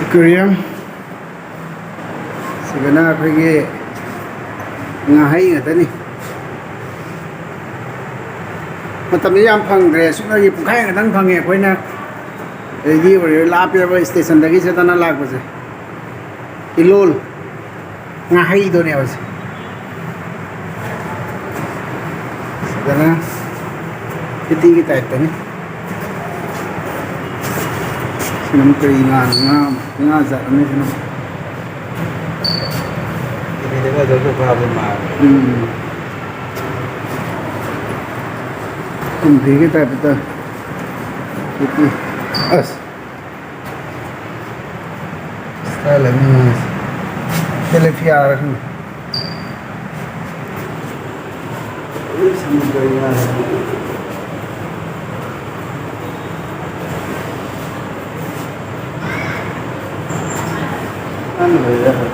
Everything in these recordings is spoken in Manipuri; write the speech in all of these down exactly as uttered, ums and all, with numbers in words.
ꯑꯦꯀ꯭ꯋꯦꯔꯤꯌꯝ꯫ ꯁꯤꯗꯅ ꯑꯩꯈꯣꯏꯒꯤ ꯉꯥꯍꯩ ꯉꯥꯛꯇꯅꯤ꯫ ꯃꯇꯝꯗꯤ ꯌꯥꯝ ꯐꯪꯗ꯭ꯔꯦ, ꯁꯨꯞꯅꯒꯤ ꯄꯨꯡꯈꯥꯏ ꯉꯥꯛꯇꯪ ꯐꯪꯉꯦ ꯑꯩꯈꯣꯏꯅ꯫ ꯑꯗꯩꯗꯤ ꯑꯣꯏꯔꯦ ꯂꯥꯞꯄꯦꯕ ꯏꯁꯇꯦꯁꯟꯗꯒꯤ ꯆꯠꯇꯅ ꯂꯥꯛꯄꯁꯦ꯫ ꯏꯂꯣꯜ ꯉꯥꯍꯩꯗꯨꯅꯦꯕ ꯁꯦ꯫ ꯁꯤꯗꯅ ꯄꯦꯇꯤꯒꯤ ꯇꯥꯏꯞꯇꯅꯤ꯫ ꯁꯤꯅ ꯑꯃꯨꯛ ꯀꯔꯤ ꯉꯥꯅꯣ? ꯉꯥ, ꯉꯥ ꯖꯥꯠ ꯑꯃꯅꯤ ꯁꯤꯅ꯫ ꯇꯤꯚꯤꯗꯒ ꯑꯗꯨꯝ ꯐꯥꯕ ꯃꯥꯜꯂꯦ꯫ ꯎꯝ꯫ ꯀꯨꯝꯕꯤꯒꯤ ꯇꯥꯏꯞꯇ ꯇꯧꯏ꯫ ꯄꯦꯇꯤ꯫ ꯑꯁ꯫ ꯏꯁꯇꯥꯏꯜ ꯑꯃꯅꯤ꯫ ꯇꯦꯂꯦꯐꯤꯌꯥꯔ ꯈꯪꯗꯦ꯫ ꯁꯃꯨꯗ꯭ꯔꯒꯤ ꯉꯥ꯫ ꯉꯥ ꯂꯩꯔꯦ꯫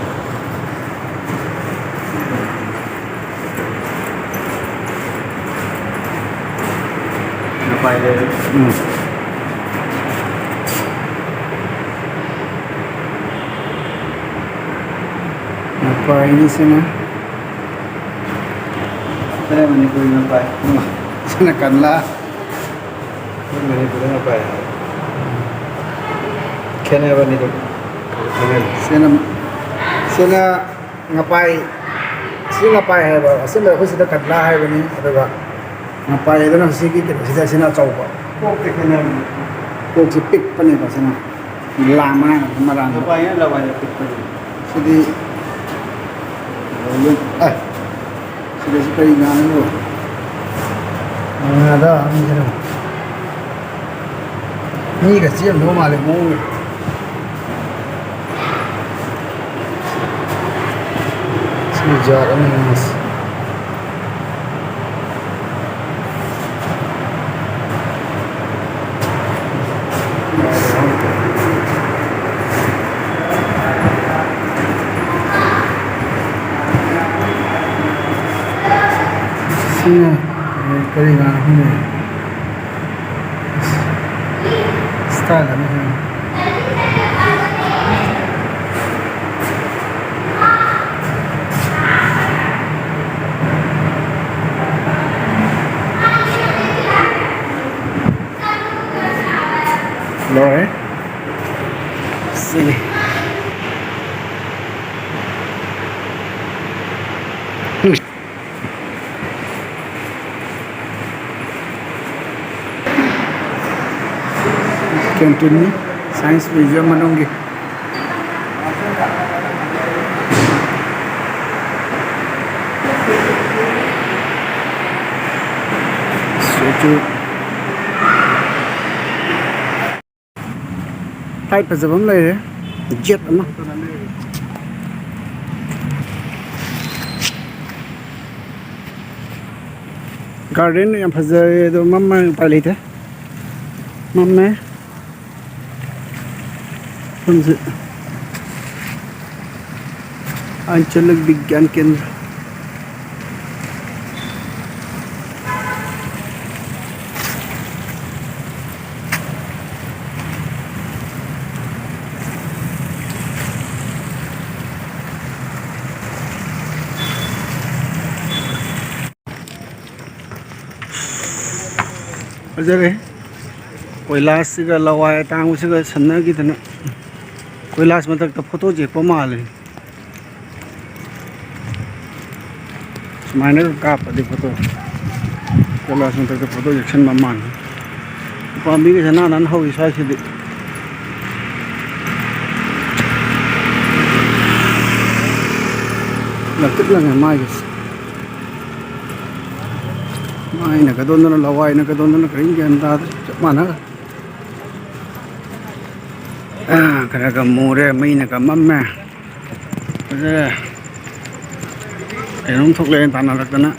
ꯉꯄꯥꯏ ꯂꯩꯔꯦ꯫ ꯎꯝ꯫ ꯉꯄꯥꯏꯅꯤ ꯁꯤꯅ꯫ ꯁꯤꯅ ꯃꯅꯤꯄꯨꯔꯤ ꯉꯄꯥꯏ꯫ ꯎꯝ꯫ ꯁꯤꯅ ꯀꯠꯂꯥ꯫ ꯑꯩꯈꯣꯏ ꯃꯅꯤꯄꯨꯔꯗ ꯉꯄꯥꯏ ꯍꯥꯏ꯫ ꯈꯦꯠꯅꯕꯅꯤꯗꯣ꯫ ꯈꯪꯉꯦ꯫ ꯁꯤꯅ, ꯁꯤꯅ ꯉꯄꯥꯏ, ꯁꯤ ꯉꯄꯥꯏ ꯍꯥꯏꯕ, ꯑꯁꯦꯡꯕ ꯑꯩꯈꯣꯏ ꯁꯤꯗ ꯀꯠꯂꯥ ꯍꯥꯏꯕꯅꯤ, ꯑꯗꯨꯒ ꯉꯄꯥꯏ ꯍꯥꯏꯗꯅ ꯁꯤꯒꯤ ꯀꯩꯅꯣꯁꯤꯗ ꯁꯤꯅ ꯑꯆꯧꯕ꯫ ꯀꯣꯛꯇꯤ ꯈꯦꯠꯅꯕꯅꯤ꯫ ꯀꯣꯛꯁꯤ ꯄꯤꯛꯄꯅꯦꯕ ꯁꯤꯅ, ꯂꯥ ꯃꯉꯥ ꯃꯔꯥꯡꯗ꯫ ꯉꯄꯥꯏꯅ ꯂꯋꯥꯏꯗ ꯄꯤꯛꯄꯅꯤ꯫ ꯁꯤꯗꯤ, ꯑꯦ, ꯁꯤꯗꯁꯨ ꯀꯔꯤ ꯉꯥꯅꯣ? ꯉꯥꯗ ꯍꯥꯞꯅꯤꯡꯉꯤꯅꯣ? ꯃꯤꯒ ꯆꯦꯟꯗꯧ ꯃꯥꯜꯂꯦ ꯃꯑꯣꯡꯗ꯫ ꯁꯤ ꯖꯥꯠ ꯑꯃꯅꯤ ꯃꯥꯁꯦ꯫ ꯁꯤꯅ ꯀꯔꯤ ꯉꯥꯅꯣ ꯈꯪꯗꯦ꯫ ꯏꯁꯇꯥꯏꯜ ꯑꯃ ꯁꯦꯝꯃꯤ꯫ ꯂꯣꯏꯔꯦ꯫ ꯁꯤꯅꯤ꯫ ꯀꯦꯟꯇꯤꯟꯅꯤ, ꯁꯥꯏꯟꯁ ꯃ꯭ꯌꯨꯖꯤꯌꯝ ꯃꯅꯨꯡꯒꯤ꯫ ꯁꯤꯁꯨ ꯐ꯭ꯂꯥꯏꯠ ꯐꯖꯕ ꯑꯃ ꯂꯩꯔꯦ, ꯖꯦꯠ ꯑꯃ꯫ ꯒꯥꯔꯗꯦꯟ ꯌꯥꯝ ꯐꯖꯔꯦ, ꯑꯗꯣ ꯃꯝꯃꯦ, ꯎꯄꯥꯏ ꯂꯩꯇꯦ, ꯃꯝꯃꯦ꯫ ꯃꯐꯝꯁꯦ ꯑꯟꯆꯂꯛ ꯕꯤꯒ꯭ꯌꯥꯟ ꯀꯦꯟꯗ꯭ꯔ꯫ ꯐꯖꯔꯦ꯫ ꯀꯣꯏꯂꯥꯁꯁꯤꯒ ꯂꯋꯥꯏ ꯑꯇꯥꯡꯕꯁꯤꯒ ꯁꯝꯅꯈꯤꯗꯅ, ꯀꯣꯏꯂꯥꯁ ꯃꯊꯛꯇ ꯐꯣꯇꯣ ꯌꯦꯛꯄ ꯃꯥꯜꯂꯦ꯫ ꯁꯨꯃꯥꯏꯅꯒ ꯀꯥꯞꯄꯗꯤ ꯐꯣꯇꯣ, ꯀꯣꯏꯂꯥꯁ ꯃꯊꯛꯇ ꯐꯣꯇꯣ ꯌꯦꯛꯁꯟꯕ ꯃꯥꯜꯂꯦ꯫ ꯎꯄꯥꯝꯕꯤꯒꯁꯦ ꯅꯥꯟ ꯅꯥꯟ ꯍꯧꯋꯤ ꯁ꯭ꯋꯥꯏꯁꯤꯗꯤ꯫ ꯂꯪꯇ꯭ꯔꯤꯛ ꯂꯪꯉꯦ ꯃꯥꯏꯒꯁꯦ꯫ ꯃꯥꯏꯅ ꯀꯗꯣꯝꯗꯅꯣ, ꯂꯋꯥꯏꯅ ꯀꯗꯣꯝꯗꯅꯣ, ꯀꯔꯤꯝ ꯒ꯭ꯌꯥꯟ ꯇꯥꯗ꯭ꯔꯦ꯫ ꯆꯞ ꯃꯥꯟꯅ꯫ ꯑꯥ, ꯈꯔ ꯈꯔ ꯃꯨꯔꯦ, ꯃꯩꯅ ꯈꯔ ꯃꯝꯃꯦ꯫ ꯐꯖꯔꯦ꯫ ꯀꯩꯅꯣꯝ ꯊꯣꯛꯂꯛꯑꯦ ꯇꯥꯟꯅꯔꯛꯇꯅ꯫